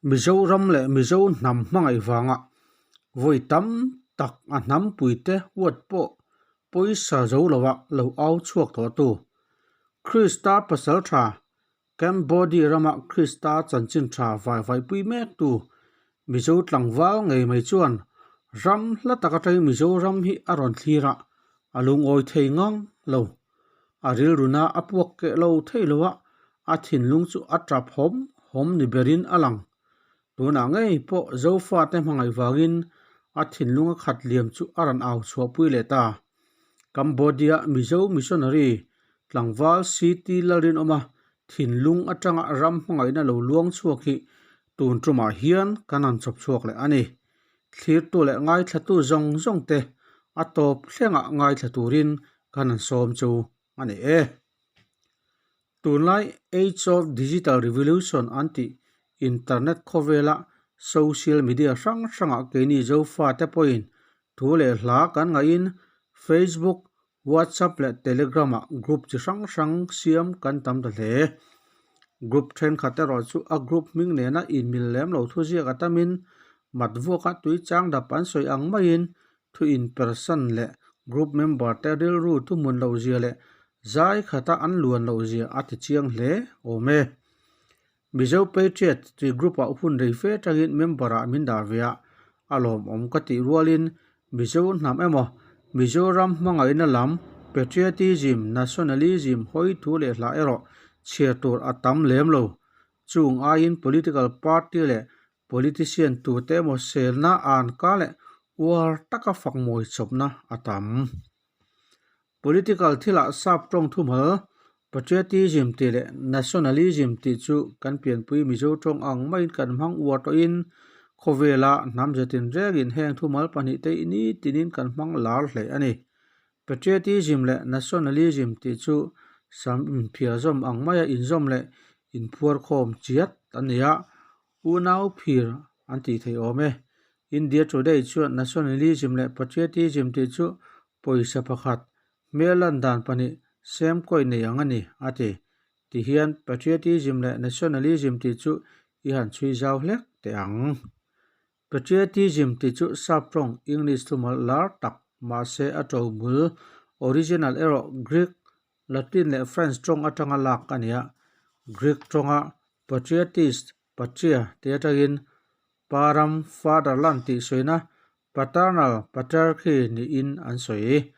Mizoram leh Mizo hnam hmangaih vanga vawi tam tak a hnampuite huat pawh pawisa zo lova lo au chhuak tawhtu Krista pasaltha Cambodia rama Krista chanchin tha vaivaihpui mektu Mizo tlangval ngei mai chuan ram hla tak atangin Mizoram hi a rawn thlir a, a lungawi thei ngang lo. A rilruna a puak keh lo thei lo a, a thinlung chu a tap hawm hawm ni berin a lang. Tunah ngei pawh Zofate hmangaih vangin a thinlung a khat liam chu a rawn au chhuahpui leh ta. Cambodia Mizo missionary tlangval CT Lalrinawma thinlung atanga ram hmangaihna lo luang chhuak hi tun tumah hian kan han chawp chhuak leh a ni. Thlirtu leh ngaithlatu zawng zawng te a tawp thlengah ngaithla turin kan han sawm chu a ni e. Tunlai Age of Digital Revolution an tih internet khawvela social media hrang hrangah keini Zofate pawhin thu leh hla kan ngaihin Facebook, WhatsApp leh Telegram-ah group chi hrang hrang siam kan tam ta hle. Group thenkhat erawh chu a group hming nena inmil lem lo thuziak a tamin mat vuaka tui chang dap an sawi ang maiin thu inpersan leh group member te rilru thuhmun loh zia leh zai khata an luan loh zia a ti chiang hle awm e. Mizo Patriot tih group ah hun rei fe atangin member ah min dah ve a, a lawmawm ka tih rualin Mizo hnam emaw Mizoram hmangaihna lam patriotism, nationalism hawi thu leh hla erawh chhiar tur a tam lem lo. Chung aiin political party leh Politician tute emaw selna an ka leh uar taka fak mawi chawpna a tam. Political thilah sap tawng thumal patriotism tih leh nationalism tih chu kan pianpui Mizo tawng ang maiin kan hmang uar tawhin khawvela hnam zetin rengin heng thumal pahnihte nitinin kan hmang lar hle a ni. Patriotism leh nationalism tih chu sam inphiar zawm ang maia inzawm leh inphuarkhawm chiat a ni a, Unau phir an tih theih awm e. India Today chuan nationalism leh patriotism tih chu pawisa pakhat, hmel lan dan pahnih sem kawi nei ang a ni, a ti. Tihian patriotism leh nationalism tih chu i han chhui zau hlek teh ang. Patriotism tih chu sap tawng English thumal lar tak mahse a to bul, original erawh Greek, Latin leh French tawng atanga lak a ni a. Greek tawnga Patriotist, patria, tih atangin Param, fatherland, tih sawina paternal, patriarchy, niin an sawi.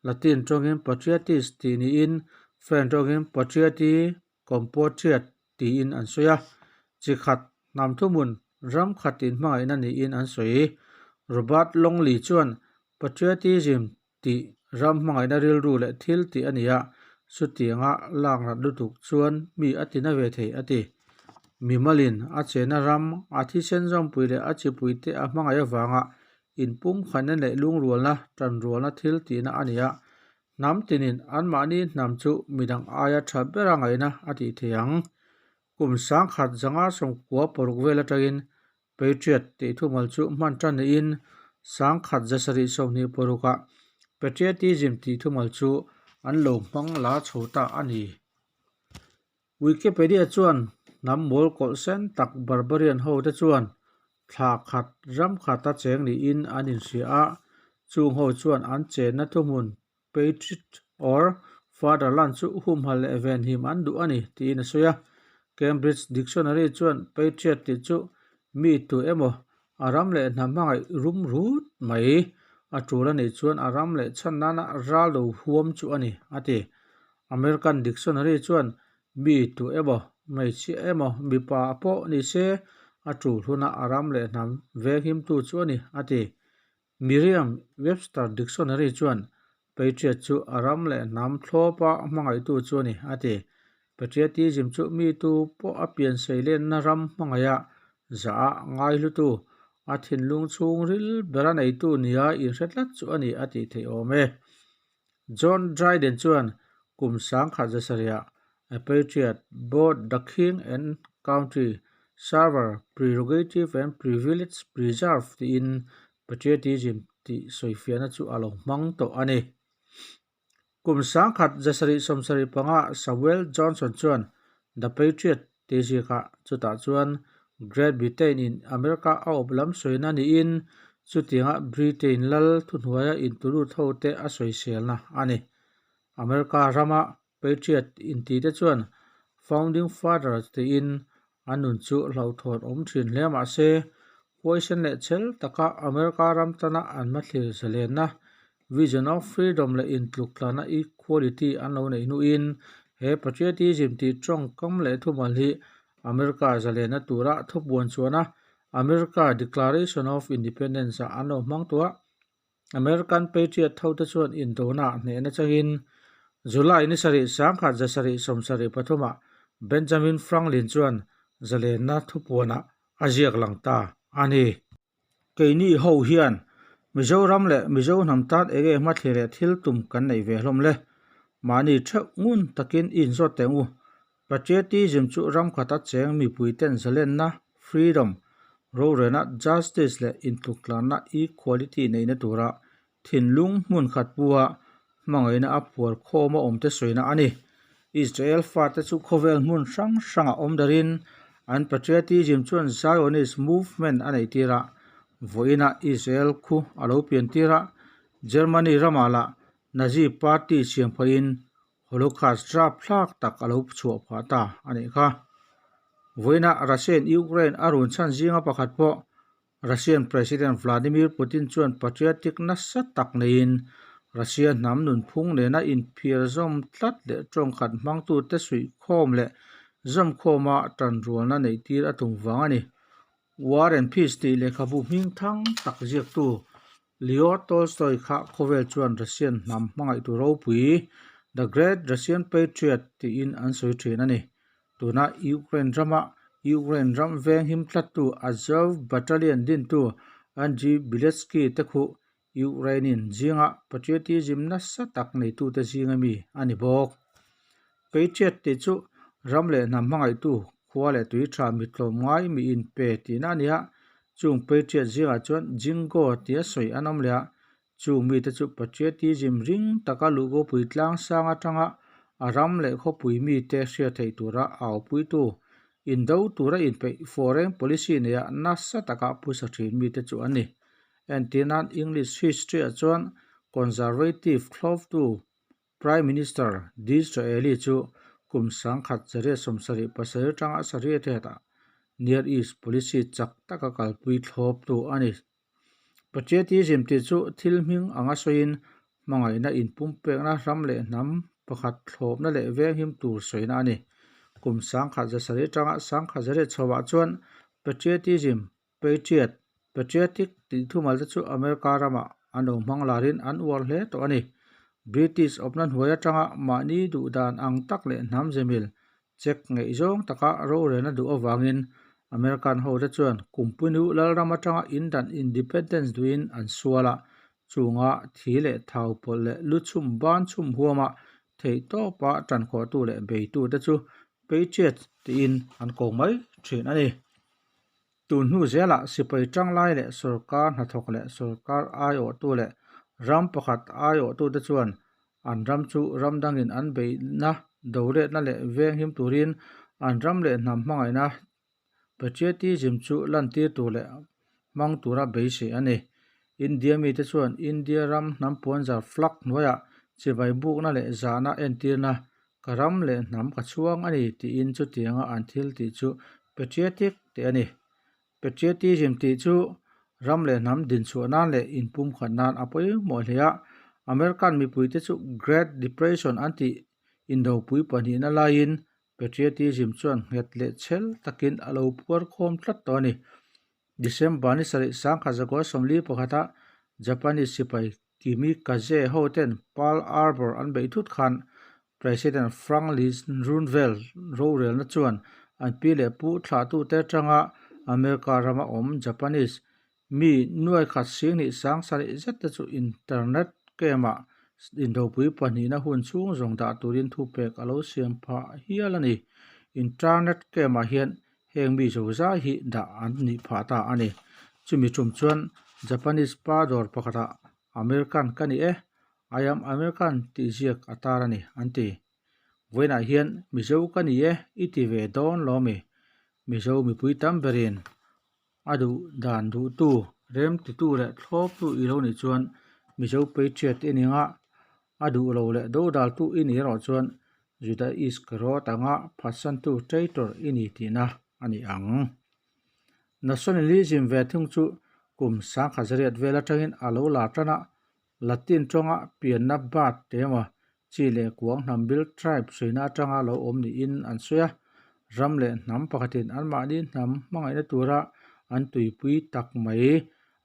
Latin tawngin patriotist tih niin French tawngin patrioti, compatriot, tiin an sawi a. Chi khat, hnam thuhmun, ram khat inhmangaihna niin an sawi. Robert Longley chuan patriotism tih ram hmangaihna rilru leh thil tih a ni a, chutianga lak nat lutuk chuan mi a ti na ve thei a ti. Mimalin a chena ram, a thisen zawmpui leh a chipuite a hmangaih avanga inpumkhatna leh lungrualna, tanrualna thil tihna a ni a, hnam tinin anmahni hnam chu midang aia tha bera ngaihna a tih thei ang. Kum sangkhat zanga sawmkua paruk vel atangin Patriot tih thumal chu hman tan niin sangkhat zasarih 26 ah Patriotism tih thumal chu an lo hmang la chho ta a ni. Wikipedia chuan hnam mawl kawlh sen tak barbarian ho te chuan thla khat ram khata cheng niin an inhria a, chung ho chuan an chenna thuhmun Patriot or Fatherland chu humhal leh venhim an duh a ni, tiin a sawi a. Cambridge Dictionary chuan Patriot tih chu mi tu emaw a ram leh hnam hmangaih rum rut mai a tul a nih chuan a ram leh chhan nana ral lo huam chu a ni, a ti. American Dictionary chuan mi tu emaw, hmeichhia emaw, mipa pawh ni se a tul huna a ram leh hnam venghimtu chu a ni, a ti. Merriam Webster Dictionary chuan Patriot chu a ram leh hnam thlawpa hmangaihtu chu a ni, a ti. Patriotism chu mi tu pawh a pian seilenna ram hmangaiha zah a ngaihlutu, a thinlung chhungril bera neitu nia inhre tlat chu a ni a tih theih awm e. John Dryden chuan kum sangkhat zasarihah A patriot, both the king and country, server, prerogative and privilege preserve tiin patriotism tih sawifiahna chu a lo hmang tawh a ni. Kum sangkhat 1775 Samuel Johnson chuan The Patriot tih ziakah chutah chuan Great Britain in America a awp lam sawina niin chutianga Britain lal thuhnuaia intulut hote a sawiselna a ni. America rama Patriot intite chuan Founding Fathers tiin an nun chu hlauhthawn awm thin hle mah se, huaisen leh chhel taka America ram tana an hmathlir zalenna, Vision of Freedom leh intluktlana Equality an lo neih hnuin he Patriotism tih tawngkam leh thumal hi America zalenna tura thupuan chuana America Declaration of Independence-ah an lo hmang tawh a. American Patriot hote chuan indona hnehna changin July ni sarih sangkhat zasarih sawmsarih pathumah Benjamin Franklin chuan zalenna thupuanah a ziak lang ta a ni. Keini ho hian Mizoram leh Mizo hnam tan enge hmathlir leh thil tum kan neih ve hlawm le? Mahni theuh ngun takin i inzawt teh u. Patriotism chu ram khata cheng mipuiten zalenna, freedom, rorelna, justice, leh intluktlanna, equality, neihna tura thinlung hmun khat pua hmangaihna a phuar khawma awmte sawina a ni. Israel fate chu khawvel hmun hrang hrangah awm darin an patriotism chuan Zionist movement a neih tir a, vawiinah Israel khu a lo pian tir a, Germany ramah lah Nazi party siam phahin Holocaust rapthlak tak a lo chhuah phah ta a nih kha. Vawiinah Russian Ukraine a run chhan zinga pakhat pawh Russian President Vladimir Putin chuan patriotic nasa tak neiin Russia hnam nunphung nena inphiar zawm tlat leh tawngkhat hmangtute suihkhawm leh zawmkhawma tanrualna neihtir a tum vang a ni. War and Peace tih lehkhabu hming thang tak ziaktu Leo Tolstoy kha khawvel chuan Russian hnam hmangaihtu ropui, The Great Russian Patriot, tiin an sawi thin a ni. Tuna Ukraine rama Ukraine ram venghim tlattu Azov Battalion dintu Andriy Biletsky te khuh Ukrainian zinga patriotism nasa tak neitute zinga mi a ni bawk. Patriot tih chu ram leh hnam hmangaihtu, khua leh tui tha mi tlawmngai mi inpe tihna a ni a, chung patriot zingah chuan Jingo tia sawi an awm leh a, chung mite chu patriotism ring taka luhkawpui tlangsang atanga a ram leh khawpui mite hriat theih tura aupuitu, indo tura inpeih foreign policy neia nasa taka phusa thin mite chu an ni. Entirnan English history-ah chuan Conservative thlawptu Prime Minister Disraeli chu kum sangkhat zariat sawmsarih pasarih atanga sarih hetah Near East policy chak taka kalpui thlawptu a ni. Patriotism tih chu thil hming anga sawiin hmangaihna inpumpekna ram leh hnam pakhat thlawpna leh venghim tur sawina a ni. Kum sangkhat zasarih atanga sangkhat zariat chhoah chuan patriotism Patriot, patriotic, tih thumal te chu America ramah an lo hmang larin an uar hle tawh a ni. British awpna hnuai atanga mahni duh dan ang tak leh hnam zemil check ngeih zawng taka rorelna duh avangin American ho te chuan Kumpinu lalram atanga indan independence duhin an sual a, chunga thi leh thau pawlh leh lu chhum ban chhum huama theihtawpa tankhawhtu leh beitu te chu Patriots tiin an ko mai thin a ni. Tun hnu zelah sipai tanglai leh sorkar hnathawk leh sorkar aiawhtu leh ram pakhat aiawhtute chuan an ram chu ram dangin an beihna, doletna leh venghim turin an ram leh hnam hmangaihna, patriotism, chu lantir tur leh hmang tura beisei a ni. India mite chuan India ram hnam puanzar flag hnuaiah chibai bukna leh zahna entirna Ka ram leh hnam ka chhuang a ni tiin chutianga an thil tih chu patriotic tih a ni. Patriotism tih chu ram leh hnam dinchhuah nan leh inpumkhat nan a pawimawh hle a. American mipuite chu Great Depression an tih indopui pahnihna laiin patriotism chuan nghet leh chhel takin a lo phuar khawm tlat tawh a ni. December ni sarih sangkhat zakua sawmli pakhata Japanese sipai Kamikaze hoten Pearl Harbor an beih thut khan President Franklin Roosevelt rorelna chuan an pi leh pu thlahtute atanga America rama awm Japanese mi nuai khat singhnih sang sarih zet te chu internet camp-ah indopui pahnihna hun chhung zawng dah turin thupek a lo siam phah hial a ni. Internet camp-ah hian Heng mi zo zai hi dah an nih phah ta a ni. Chumi tum chuan Japanese pa dawr pakhatah American ka ni e, I am American tih ziak a tar a ni, an ti. Vawiinah hian Mizo ka ni e i ti ve dawn lo mi? Mizo mipui tam berin a duh dan duhtu, remtitu leh thlawptu i lo nih chuan Mizo Patriot i ni nga, a duh lo leh dodaltu i nih erawh chuan Juda Iskariot anga phatsantu traitor i ni tihna a ni ang. Nationalism ve thung chu kum sangkhat zariat vel atangin a lo lar tan a, Latin tawnga pianna birth te emaw chi leh kuang hnam bil tribe sawiina atanga lo awm niin an sawi a, ram leh hnam pakhatin anmahni hnam hmangaihna tura an tuipui tak mai.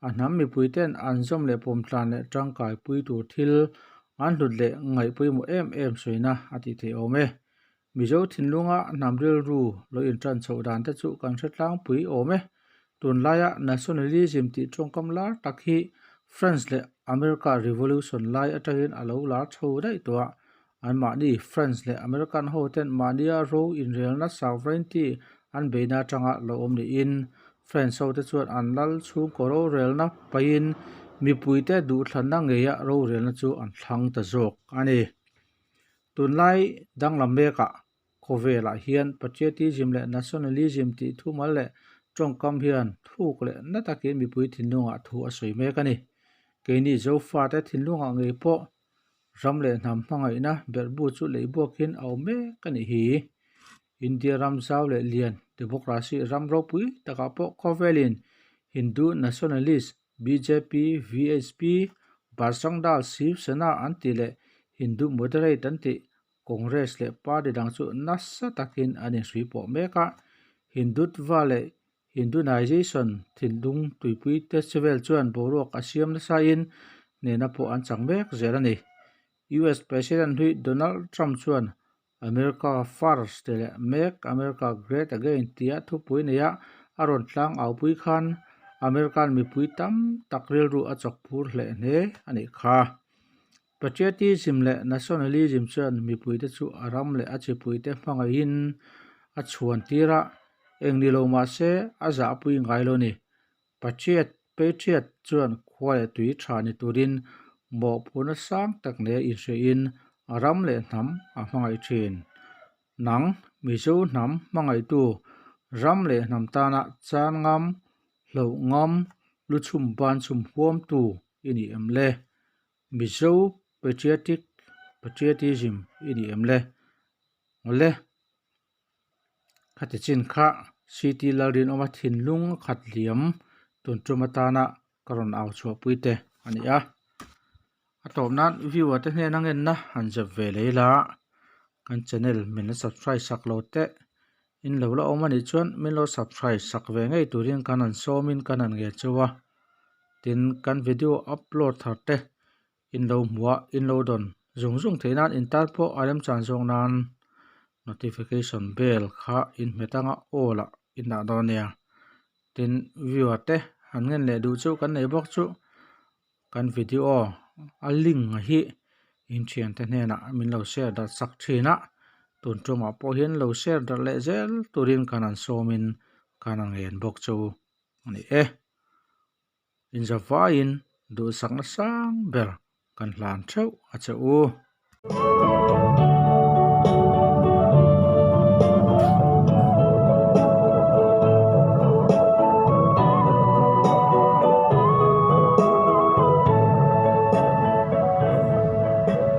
A hnam mipuiten an zawm leh pawmtlan leh tangkaipui tur thil an hlut leh ngaih pawimawh em em sawiina a tih theih awm e. Mizo thinlunga hnam rilru lo intan chhoh dan te chu kan hre tlangpui awm e. Tunlaia nationalism tih tawngkam lar tak hi France leh America Revolution lai atangin a lo lar chho daih tawh a. Anmahni France leh American ho ten mahnia ro inrelna sovereignty an beihna atanga lo awm niin France ho te chuan an lal chhungkaw rorelna pahin mipuite duhthlanna ngeia rorelna chu an thlang ta zawk a ni. Tunlai danglam mekah khawvelah hian patriotism leh nationalism tih thumal leh tawngkam hian thuk leh na takin mipui thinlungah thu a sawi mek a ni. Keini Zofate thinlungah ngei pawh ram leh hnam hmangaihna berhbu chu lei buakin a awm mek a nih hi. India ram zau leh lian democracy ram ropui takah pawh khawvelin Hindu nationalist Bjp, VHP, Bajrang Dal, Shiv Sena an tih leh Hindu Moderate an tih Congress leh party dang chu nasa takin an inhrui pawh mek a. Hindutva leh Hindunization thinlung tuipui te chevel chuan boruak a siam nasain hnehna pawh an chang mek zel a ni. US President hlui Donald Trump chuan America First tih leh Make America Great Again tia thupui neia a rawn tlang aupui khan American mipui tam tak rilru a chawk phur hleh hle a nih kha. Patriotism leh nationalism chuan mipuite chu a ram leh a chipuite hmangaihin a chhuan tir a, eng ni lo mah se a zahpui ngai lo ni. Patriot, Patriot, chuan khua leh tui tha ni turin mawhphurhna sang tak neia inhriain a ram leh hnam a hmangaih thin. Nang, Mizo hnam hmangaihtu, ram leh hnam tana chan ngam, hloh ngam, lu chhum ban chhum huamtu i ni em le? Mizo Patriotic, Patriotism, i ni em le? Awle. Khati chin kha CT Lalrinawma thinlung a khat liam tun tum atana ka rawn au chhuahpui te a ni a. A tawp nan viewer te hnena ngenna han zep ve leh ila kan channel min la subscribe sak lo teh in lo la awm a nih chuan min lo subscribe sak ve ngei turin kan han sawmin kan han ngen cheu a. Tin kan video upload thar te In lo hmuh a, in lo dawn zung zung theih nan in tan pawh a remchan zawk nan notification bell kha in hmet anga all ah in dah dawn nia. Tin viewer te han ngen leh duh chu kan nei bawk chu kan video a link hi in thiante hnenah min lo share darh sak thin a, tun tumah pawh hian lo share darh leh zel turin kan han sawmin kan han ngen bawk chu a ni e. Inzavaiin duhsakna sang ber kan hlan theuh a che u.